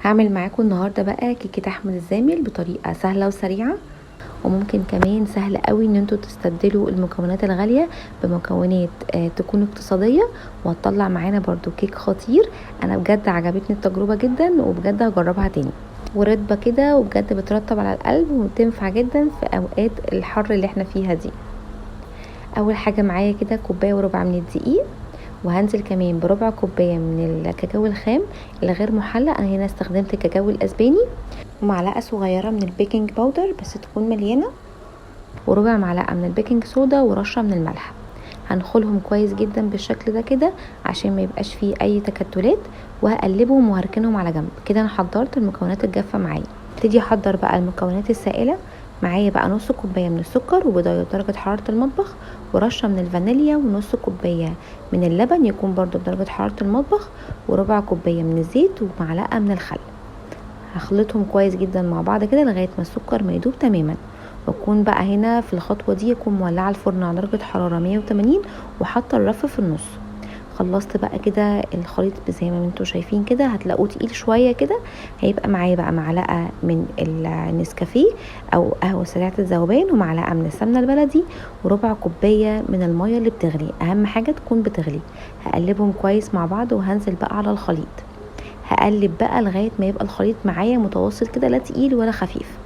هعمل معاكم النهارده بقى كيكة احمد الزامل بطريقة سهلة وسريعة، وممكن كمان سهل قوي ان انتوا تستبدلوا المكونات الغالية بمكونات تكون اقتصادية، وهتطلع معانا برضو كيك خطير. انا بجد عجبتني التجربة جدا وبجد هجربها تاني، ورطبه كده وبجد بترطب على القلب وتنفع جدا في اوقات الحر اللي احنا فيها دي. اول حاجة معايا كده كوباية وربع من الدقيق، وهنزل كمان بربع كوباية من الكاكاو الخام الغير محلى، انا هنا استخدمت الكاكاو الاسباني، ومعلقة صغيرة من ال baking powder بس تكون مليانة، وربع معلقه من ال baking soda، ورشه من الملح. هنخلهم كويس جدا بالشكل ده كده عشان ما يبقاش فيه اي تكتلات، وهقلبهم وهركنهم على جنب كده. انا حضرت المكونات الجافه معايا. ابتدي احضر بقى المكونات السائلة. معايا بقى نص كوباية من السكر وبيضايه بدرجة حرارة المطبخ، ورشه من الفانيليا، ونص كوباية من اللبن يكون برضو بدرجة حرارة المطبخ، وربع كوباية من الزيت، ومعلقة من الخل. هخلطهم كويس جدا مع بعض كده لغاية ما السكر ما يدوب تماما. واكون بقى هنا في الخطوة دي اكون مولعه الفرن على درجه حرارة 180 وحاطه الرف في النص. خلصت بقى كده الخليط زي ما انتوا شايفين كده، هتلاقوه تقيل شوية كده. هيبقى معايا بقى معلقه من النسكافيه او قهوة سريعة الذوبان، ومعلقة من السمنة البلدي، وربع كوباية من المية اللي بتغلي، اهم حاجة تكون بتغلي. هقلبهم كويس مع بعض وهنزل بقى على الخليط. هقلب بقى لغاية ما يبقى الخليط معايا متوسط كده، لا تقيل ولا خفيف.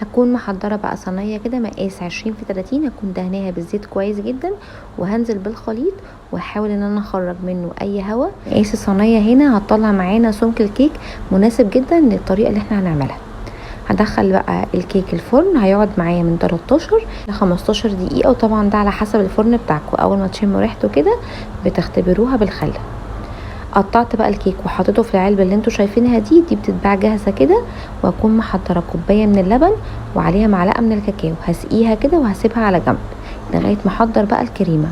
هكون محضرة بقى صينية كده مقاس 20 في 30، هكون دهناها بالزيت كويس جدا، وهنزل بالخليط واحاول ان انا اخرج منه اي هواء. مقاس الصينية هنا هتطلع معانا سمك الكيك مناسب جدا للطريقة اللي احنا هنعملها. هدخل بقى الكيك الفرن، هيقعد معايا من 13 ل 15 دقيقة، وطبعا ده على حسب الفرن بتاعكم. اول ما تشموا ريحته كده بتختبروها بالخل. قطعت بقى الكيك وحطيته في العلبة اللي انتوا شايفينها دي بتتباع جاهزة كده. واكون محضرة كوباية من اللبن وعليها معلقه من الكاكاو، هسقيها كده وهسيبها على جنب لغاية ما احضر بقى الكريمة.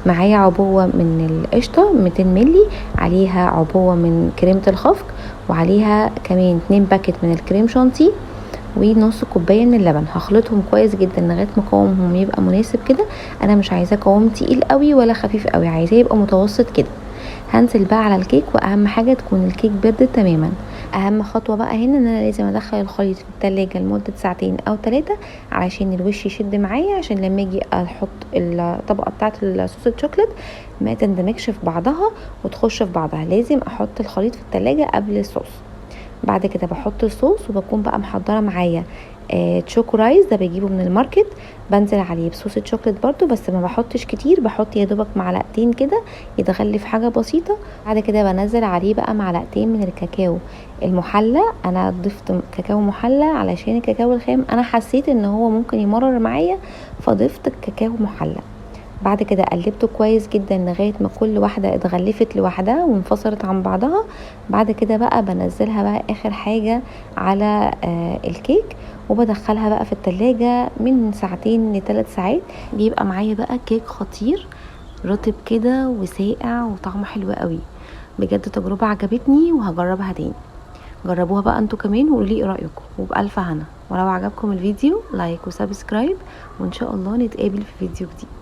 معايا عبوة من القشطه 200 ملي، عليها عبوة من كريمة الخفق، وعليها كمان 2 باكت من الكريم شانتيه، ونص كوباية من اللبن. هخلطهم كويس جدا لغاية ما قوامهم يبقى مناسب كده. انا مش عايزاه قوام تقيل قوي ولا خفيف قوي، عايزاه يبقى متوسط كده. هنزل بقى على الكيك، واهم حاجة تكون الكيك بردت تماما. اهم خطوة بقى هنا ان انا لازم ادخل الخليط في التلاجة لمدة ساعتين او 3 علشان الوش يشد معايا، عشان لما اجي احط الطبقة بتاعه الصوص الشوكليت ما تندمجش في بعضها وتخش في بعضها. لازم احط الخليط في التلاجة قبل الصوص. بعد كده بحط الصوص، وبكون بقى محضرة معايا choco rice، ده بجيبه من ال market، بنزل عليه بصوص الشوكليت برضو، بس ما بحطش كتير، بحط يا دوبك معلقتين كده يتغلف حاجة بسيطة. بعد كده بنزل عليه بقى معلقتين من الكاكاو المحلى. انا ضفت كاكاو محلى علشان الكاكاو الخام انا حسيت ان هو ممكن يمرر معايا، فضفت الكاكاو محلى. بعد كده قلبته كويس جدا لغاية ما كل واحدة اتغلفت لوحدها وانفصلت عن بعضها. بعد كده بقى بنزلها بقى اخر حاجة على الكيك، وبدخلها بقى في التلاجة من ساعتين لثلاث ساعات. بيبقى معايا بقى كيك خطير، رطب كده وساقع وطعمه حلو قوي. بجد تجربه عجبتني وهجربها تاني. جربوها بقى انتوا كمان وقولوا لي ايه رايكم، وبألف هنا. ولو عجبكم الفيديو like و subscribe، وان شاء الله نتقابل في فيديو جديد.